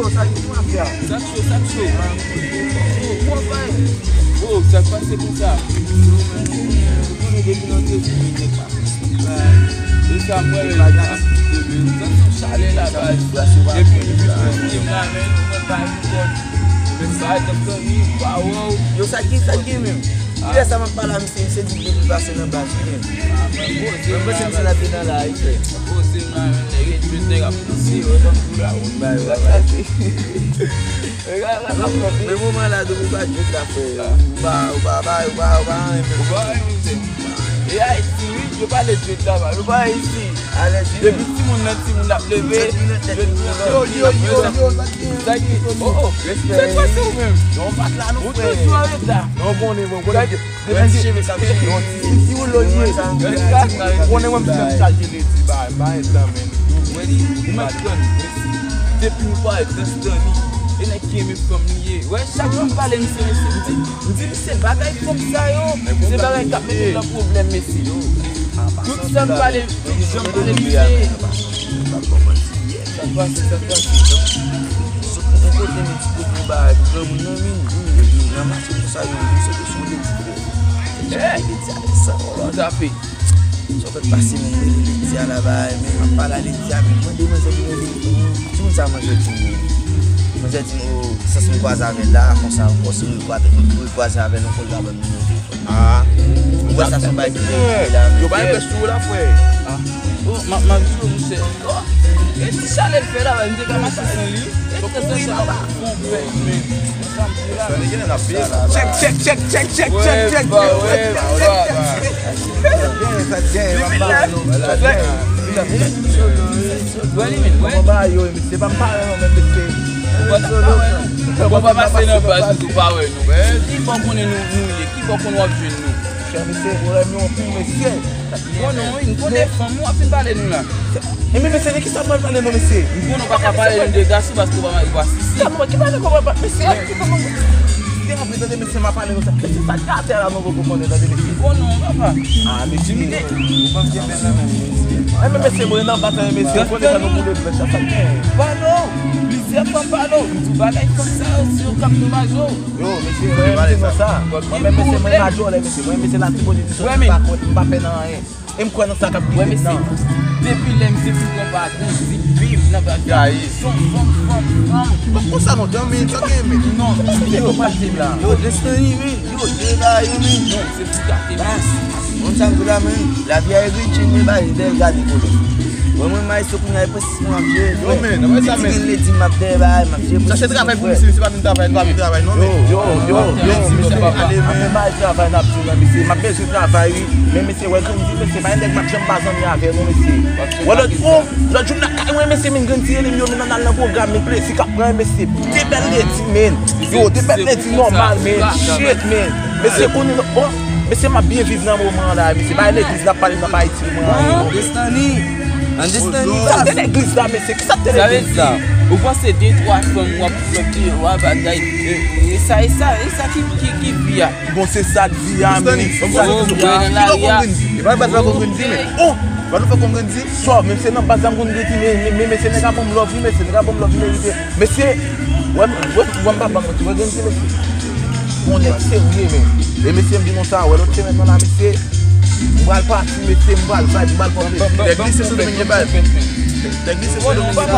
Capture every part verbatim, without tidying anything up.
Sa ki pou afè a? Sa k cho, sa k cho. Oh, bon bay. Oh, sa k pase konsa? Ou konnen depi nan de jou, men nèg pa fè bay. E sa, mwen, men, sa se yon chalè la, baz. Depi m vin fè film la, men, mwen pa yon kòd. Men sa, t ap tann li, pa wè w. Yo, sa ki, sa ki menm? Kilè sa m ap pale a misye, misye di depi l pase nan baz, wi, men. Mwen panse misye t ap gen nan la, wi, frè. Poze m la, men, nèg, e jwet nèg ap pouse, wè, ban m kou la, wè, bay, wè, bay. Men moman la, depi w pa jwet la, frè, ou pa, ou pa, ou pa, ou pa, ou pa anyen, men. Ou pa anyen, misye. E Ayiti, wi, yo pale jwet la, ba, yo pa Ayiti. Depi timoun nan timoun ap leve, yo di yo, yo, yo, yo, sa ki, oh, oh, sa k pase ou menm? Ou toujou an reta. Non, konnen, bon, konnen. Depi cheve sa, yon ti, ti woulo l ye. Konnen mwen, m chaje ledi, ba, ba, entan, men. Ou mèt tann, depi nou parèt, Destiny, e nèg ki renmen fanm li ye. Wè, chak jou m pale misye, mesye, m di, m di misye bagay fanm sa yo, se bagay k ap mete m nan pwoblèm, mesye. Tout sa m pale, tout jan m pale misye. Sa k pase, sa k pase. Sot yon kote, men ti kote yon bagay pou granmoun nan, men. Nan mache konsa, yo, yo sote sou yon ledi, frè. Ledi a desann, tout à fait. Sa fèk pase, men, mwen rele Lydia la, bay, men m ap pale a Lydia, men mwen demwazèl li rele, timoun sa manje timoun. Demwazèl di m, o, sans mwen kwaze avè l la, konsa ankò, si mwen kwaze, mwen kwaze avè l ankò, l va ban m nimewo telefòn. Ah. Ou wè sa se yon bagay ki rele la, men. Yo bay bèch sou ou la, frè. Ah. Oh, m ap, m ap di w, monchè. Oh, e ti chalè l fè la, bay, m te ka mache san li. E ti chalè l fè la, bay. Check, check, check, check, check, check, check. Wè, wè, wè. Ou pa pase nan baz, ou pa wè nou. Ki bò konnen nou, nou ye? Ki bò konnen w ap jwenn nou? Chè, mesye, ou renmen anpil, mesye. Bon, non, wi, m konnen fanm ou ap vin pale nou la. E men, mesye, de ki sa pral pale non, mesye? M konnen w pa ka pale nou de gason paske w pa mari, w pa sisi. Sa, mwen, ki pale kòman pa, mesye, ki pale kòman? Te anvi tande, mesye, m ap pale konsa. Mesye, sa ki atè la, non, poko konnen, tande, mesye. M konnen w, papa. Ah, mesye. Ou pa gen bèl nan men, mesye. E men, mesye, mwen nan batan, mesye, ou konnen sa nou boule flèch, sa, sa k gen. Pale w, plizyè fwa m pale w, m di w bagay fanm sa yo, se yo k ap domaj ou. Yo, mesye, mwen, m di nou sa. Mwen, men, mesye, mwen, majò, lè, mesye, mwen, mesye, Latibonit, m pa kwè, m pa pè nan anyen. E m kwè nan sa k ap gen tèt nan. Depi lè misye fin pran pa grandi, viv nan bagay. Fanm, fanm, fanm, fanm. Bon, konsa non, dan men, sa gen men. Non, yo pa te la. Yo, Destiny, men. Yo, de la, yo, men. Non, se pou gate, men. Konn sa m di la, men. Lavi a egri, tching, men, bay, dèyè gade, kolo. Mwen, mwen, maestro, kounye a, e prensip mwen ap jwe. Yo, men, nan sa, men. Gen ledi, m ap dèyè, bay, m ap jwe. Chache travay pou misye, misye pa vin travay, li pa vin travay, non, men. Yo, yo, yo, yo, mesye, ale, men. Travay n ap jwe la, mesye. M ap bezwen travay, wi. Men mesye, wè Grandy, mesye, pa yon nèg m ap janm pa zanmi avè l non, mesye. Wè lòt, o, lòt jou m nan kay mwen, mesye, men Grandy rele m, yo, men ann al nan pwogram, men plezi k ap pran, mesye. De bèl ledi, men. Yo, de bèl ledi nòmal, men. Shit, men. Mesye, konnen, o, mesye, m ap byen viv nan moman an la, mesye. Pa legliz n ap pale nan Ayiti, moman an, yo. Destiny. Destiny. Sa te legliz la, mesye. Ki sa te legliz la? Ou panse de twa fanm w ap flòte, w ap bagay. E, e sa, e sa, e sa ki, ki, ki vi a? Bon, se sa k di a, men. Ki bò konn Grandy? E pa baz la konn Grandy, men. O! Gwadloup fè konn Grandy? Sò, men se nan baz la m konn Grandy, men, men, men, men se nèg a ban m love, wi, men se nèg a ban m love, li merite. Mesye, wè, wè, wè m pa ban mwen, wè Grandy, mesye. Bon, nèg serye, men. E mesye, m di nou sa, wè lòt semèn nan la, mesye, m pral pati, mesye, m pral vibe, m pral pran plezi. Nèg li se Sendomeng li bay. Nèg li se Sendomeng li bay.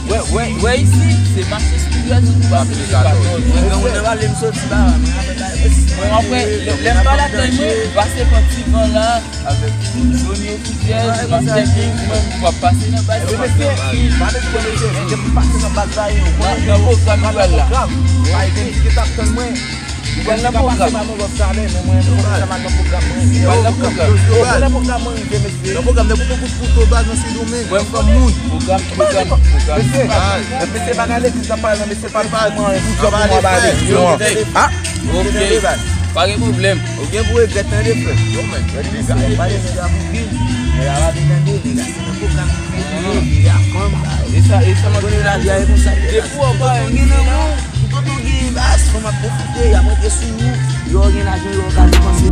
Wè, wè, wè isi, se mache espirityèl, se pou mache katòz. Mwen gen moun nan pale m soti ba, mwen apre, lè, lè m pale ak nèg mwen, pase pran ti van la, avèk Johnny Ofisyèl, Master King, mwen, m ap pase nan baz. Yo, mesye, pa bezwen, mesye, m pase nan baz la, yo. Nan, nan pwogram nou pral la. Bay gen ki t ap tann mwen. Ou pral nan pwogram? Ou pral nan pwogram? Ou pral nan pwogram, mwen? Ou pral nan pwogram? Yo, ou pral nan pwogram, mwen, mesye. Nan pwogram, nèg ou pran kout kouto, baz, nan Sendomeng. Mwen, m fanm moun. Pwogram, pwogram, pwogram. Mesye, mesye, bagay legliz la pale nan, mesye, pa di mwen, pou djòb mwen, bagay legliz la. Ah, ok. Pa gen pwoblèm. Ou gen pou regrèt, tande, frè. Yo, men, nèg la pale, nèg la pou vin. Nèg la pa vin tande, nèg la se nan pwogram ki vin, nèg la fanm. E sa, e sa, mwen konnen lavi a e konsa. Depi w pa gen nan ou. Tonton gen baz, fanm ap pwofite, y ap monte sou ou. Yo gen lajan, yo ka depanse.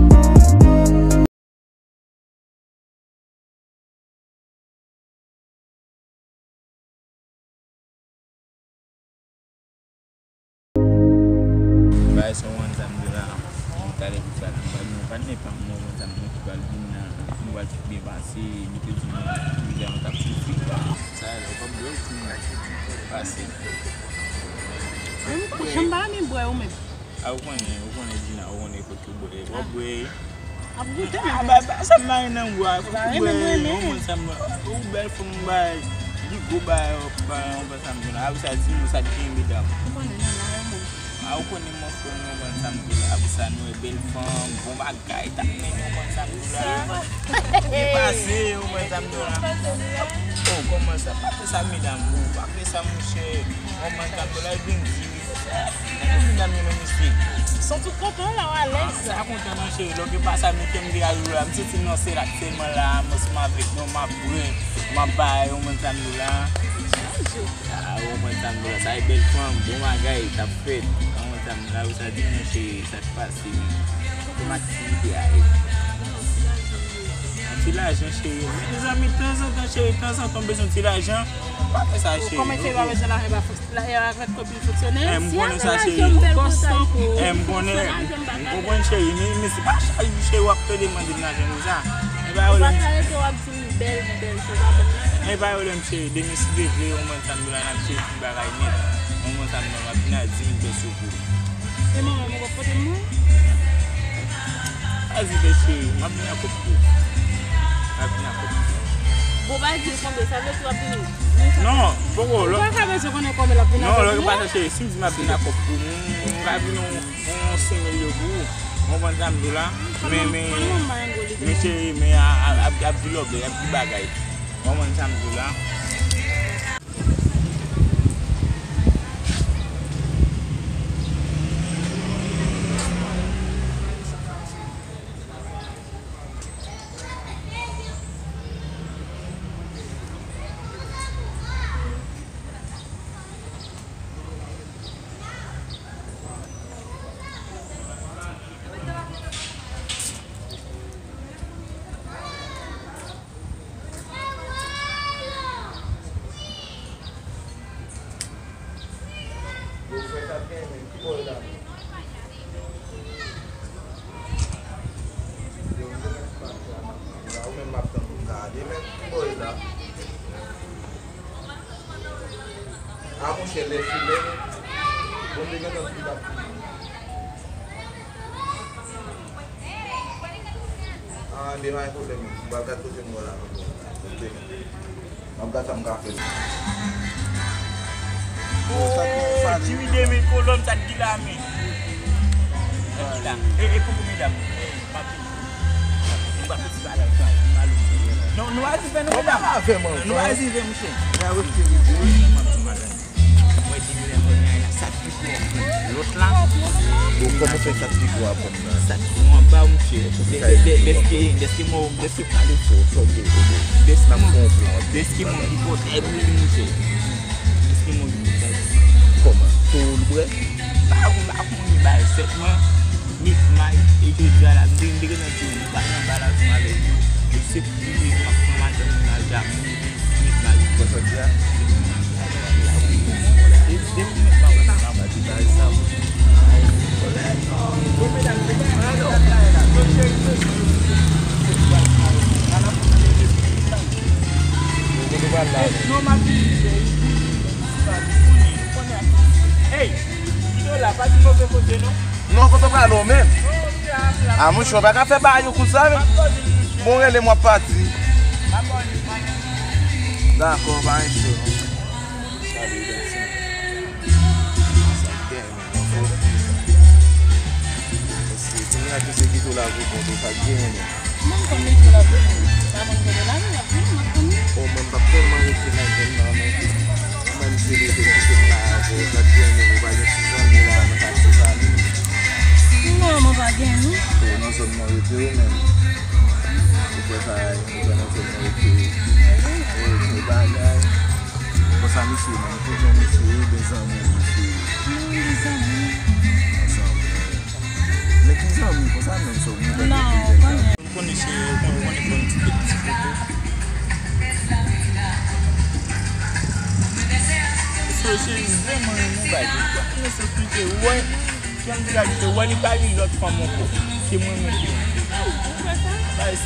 E li te di m, li te di m t ap soufri. Sa a, ou p ap bwè, ou fin pase. Janm pa renmen bwè ou menm. A, ou konnen, ou konnen Dina, ou konnen kote ou bwè. W ap bwè. Ap goute, men. A, ba, ba, sa m mare nan ou a, fòk ou bwè, ou konn sa m, ou bèl fanm, ou bay, li gwo bay, ou bay, ou bay sa m di la, a, ou sa di nou sa te gen medam. Ou konnen, non, non, non. A, ou konnen, mon frè, ou konn sa m di la, a, ou sa nou e bèl fanm, bon bagay, t ap mennen, ou konn sa m di la. Li pase, ou konn sa m di la. Oh, kòman sa, pa fè sa, medam, ou pa fè sa, monchè, ou konn sa m di la, vin di. Medam yo menm isit. Santi w kontan la, w alèz. Sa kontan non cheri, lòt yo pa sa, men kè m te al la, m santi m nan sèl ak sèlman la, m ansanm avèk nou, m ap bwè, m ap bay, ou konn sa m di la. Ah, ou konn sa m di la, sa e bèl fanm, bon bagay, t ap fèt, ou konn sa m di la, ou sa di m cheri, sa k pase, wi. Kòman aktivite a ye? Ti lajan cheri, men mezanmi, tanzantan cheri, tanzantan m bezwen ti lajan, pa fè sa cheri. Kòman cheri pa bezwen lajan, pa fòs. La, e avèk kòb li fonksyonè. Eh, m konnen sa, cheri. Bòs tankou. Eh, m konnen. M konprann, cheri. Men, men se pa chak jou, cheri, w ap tande mande m lajan konsa. E pa pwoblèm. Ou pa ka rete w ap di m bèl, bèl, se pa bon lajan. E pa pwoblèm, cheri. Demen, si Dye vle, yon mòn sa m la, n ap cheri ti bagay nèt. Yon mòn sa m la, m ap vin a di mil pèso pou ou. E manman m, ou p ap pote m mwen? Vas-y, bèl cheri, m ap vin ak kòb pou ou. M ap vin ak kòb pou ou. Bon, pa di l konbyen, sa vle di w ap vini. Non, poko, lò. Ou pa ka bezwen konnen kòb l ap vin avè l. Non, lò, pa chèche. Si m di m ap vin ak kòb pou ou, m, m ka vin yon, yon senk mil yo pou ou. Ou konprann sa m di w la? Men, men, men cheri, men a, a, ap, ap di lòbèy, ap di bagay. Ou konprann sa m di w la? Yo fè sa byen, men ki bò yo la? Yo, m te gen ti pati a, m ap tann la. Ou menm m ap tann pou m ta ale, men ki bò yo la? A, monchè, lè fimen, bon, m te gentan di l ap fini. Ah, ebyen, pa gen pwoblèm. M pral gad kote m wè la ankò. Ok. M ap gad sa m ka fè. Oh, Jimmy de mil kolòn, sa t di la, men. Sa t di la. E, e, pou medam. E, papi. M pa fè ti bagay sa, m alèz. Non, nou pa rive, non, medam. Nou pa rive, monchè. Mwen di, mwen di, sa t pi gwo. Lòt la. Bon, kòman fè sa t pi gwo a pran nan? Sa t pi gwo anba, monchè. Dè-, dè-, dè-, dèske, dèske mò, dèske pale fò, fò, fò, fò. Dèske mò, dèske mò ki pòte, monchè. Dèske mò ki pòte. Kòman? Towo l bwè? Pa konn, pa konn li bay sèt mwa. Mit may, e jodi a la, m te, m te gentan di w, m pa t nan ba la ansanm avèk nou. E se prive m ap pran madanm mwen al Djamou, epi met may. Ou konn sa w di a? E depi met may, ou pa ka di bagay sa, monchè. Bon, medam, se pa sa k la la. Yo cheri, cheri. Ou kote pral la? Non, m ap vini, cheri. Hey, kite w la, pa di move kote, non. Non, kote w prale w menm? A, monchè, w pa ka fè bagay yo konsa, men. Bon, rele m, w ap pati. Dakò, pa gen cho. Salut, Jackson. Sa k gen, men, anfòm. Mèsi. Kounye a, ki se ki tou la pou kontou, sa k gen, men. Mwen konn li tou la pou kontou. Pa konn kote l ale, l ap vini, mwen konn li. O, mwen, m p ap tèlman rete nan zòn nan, men. Mwen, m se rete kite m la avè w, sa k gen, men, ou pa gen ti zanmi la, nan katye sa, non? Non, mwen pa gen, non. O, nan zòn nan rete, ou menm. Ou fè sa, ou fè nan zòn nan rete. E, ou fè bagay. Konsa, misye, menm, ki jan misye ye, gen zanmi, misye? Non, gen zanmi. Zanmi. Men ki zanmi, konsa, menm, sa w gen zanmi? Non, pa gen. M konnen se, ou konnen, ou konnen fè yon ti kèk ti foto. So, se vrèman yon bagay. Ou konnen se pite, ou wè, jan m te ka di, ou wè, li pa gen lòt fanm ankò. Se mwen menm ki. Ou kwè sa? Apre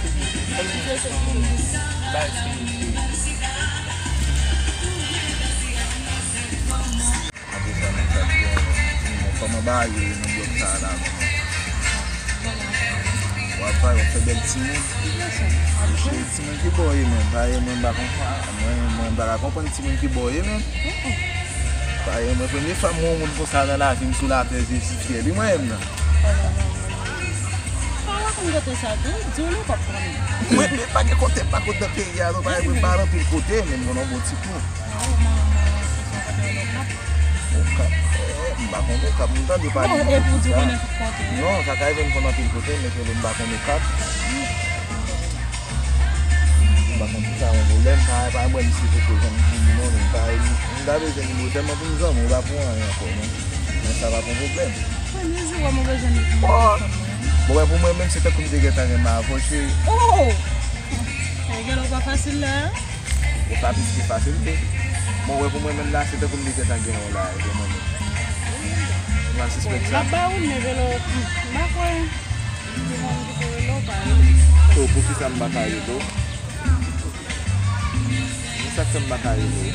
sa, nou sa gen yon kòman bagay nan blòk sa a la, manman. W ap pale, w ap fè bèl timoun. Mouche, timoun ki bò w ye menm? Paske mwen, m pa konprann, mwen, mwen pa ka konprann timoun ki bò w ye menm. Paske mwen, premye fwa m wè yon moun konsa nan lavi m sou latè, Jezi fyè li mwen menm nan. Sa w konn kote sa tou, di w li w p ap konnen. Mwen, mwen pa gen kote, m pa konn nan peyi a, non, pa, mwen pa nan anpil kote, men m konn yon bon ti kou. Okap, eh, m pa konn Okap, m tande pale. Bon, epi w di w konnen tout kote. Non, sa ka rive m konn anpil kote, men ke m pa konn Okap. M pa konn si sa yon pwoblèm, pa, pa mwen, misye poko janm di m non, men m pa, m ta bezwen nimewo w tèlman pou m zanmi w, pa pou anyen ankò, non. Men sa pa pou pwoblèm. Premye jou wè m bezwen li pou mwen. Bon, wè, pou mwen menm, se tankou m te gentan renmen avè w, cheri. Oh! E gen lè w pa fasil la, hein? Ou pa plis ki fasil tou. Bon, wè, pou mwen menm la, se tankou m te gentan gen yon la, e pou mwen menm. M al sispèk sa. L ap ba ou, men velo, m pa kwè. Di moun ki te rele w, pa rele. So, poukisa m pa ka rele w? Men sa k fè m pa ka rele w.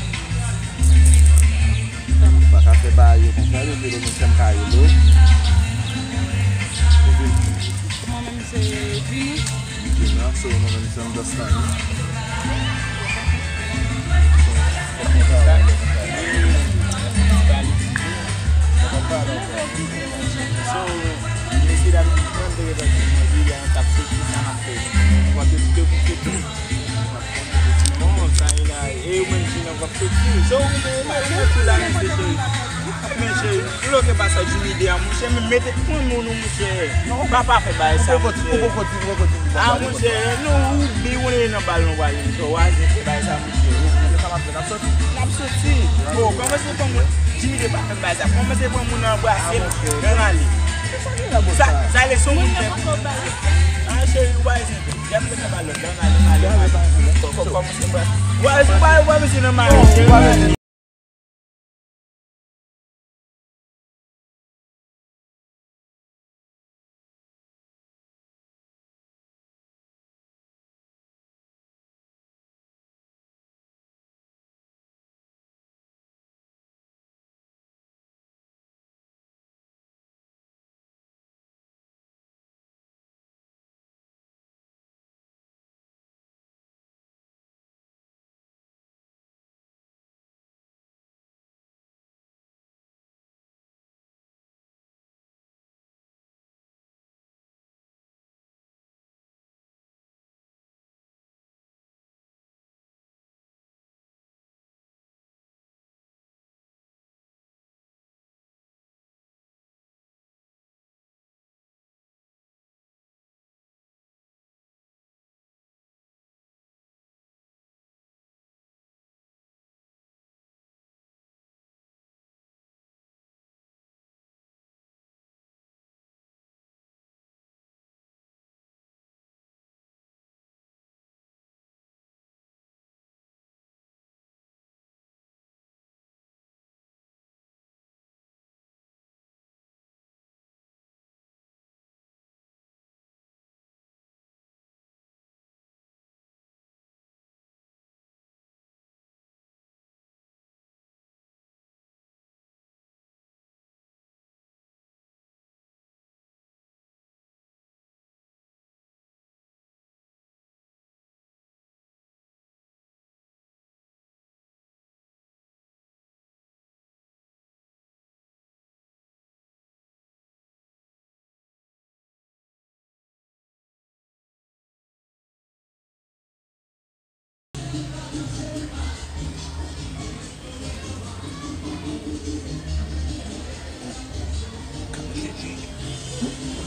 M pa ka fè bagay yo konsa, yo rele m, se m ka rele w. Ou vin. Mwen menm se Vini. Vini, so mwen menm se Understanding. So, mesye dam, mwen te repanti mwen, li gen yon tap soti, sa m ap fè. Mwen te, te, te, te, Bon, sa e la, e ou menm Junior w ap soti. Se ou menm, ou menm tou la, mesye cheri. Men cheri, bloke pa sa Jimmy de a, monchè, men mete pran moun ou, monchè. Papa fè bagay sa, monchè. Ah, monchè, non, ou bi, ou nan bal, non, wale, monchè, w aze fè bagay sa, monchè. N ap soti. Oh, kòmanse pran moun, Jimmy de pa fè bagay sa. Kòmanse pran moun nan anbrase l, nan ale. Sa, sa leson moun fè. Ah, cheri, w aze. Depi te fè pa lòt la, n ale, n ale, n ale. Kòmanse pa. Wè, wè, wè, mesye nan mari.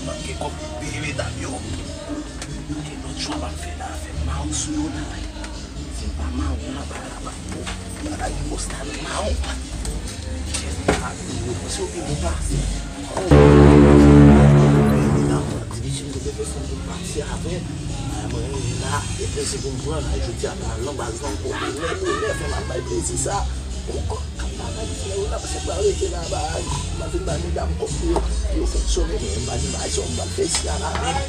Manke kòb peye medam yo. Gen lòt jwa m ap fè la, fè mawon sou yo la. Si m pa mawon la, bagay la p ap bon. Bagay yo posta nou mawon. Kèt, pa yo panse yo pi bon pase. Peye medam, di li si m te fè fon pou m pati avè l. Mwen la, e plezi pou m pran l. Jodi a, m al nan baz la ankò. Bonè, bonè, fè m al bay plezi sa. Ankò, kap bagay frè yo la, paske m pral rete la, bagay. M ap vin bay medam kòb pou yo, pou yo fonksyone, men m pa gen bagay sa, m pral fè isi a la menm.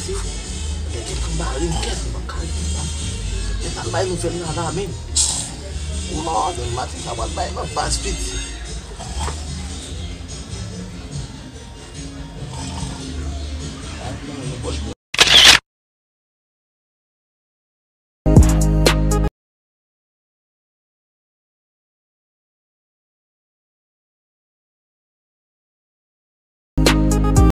Gen kèk bare m kèt, m pa ka ret la. Gen tan bay nouvèl la la menm. O Lòd, maten sa pral bay nan baz piti.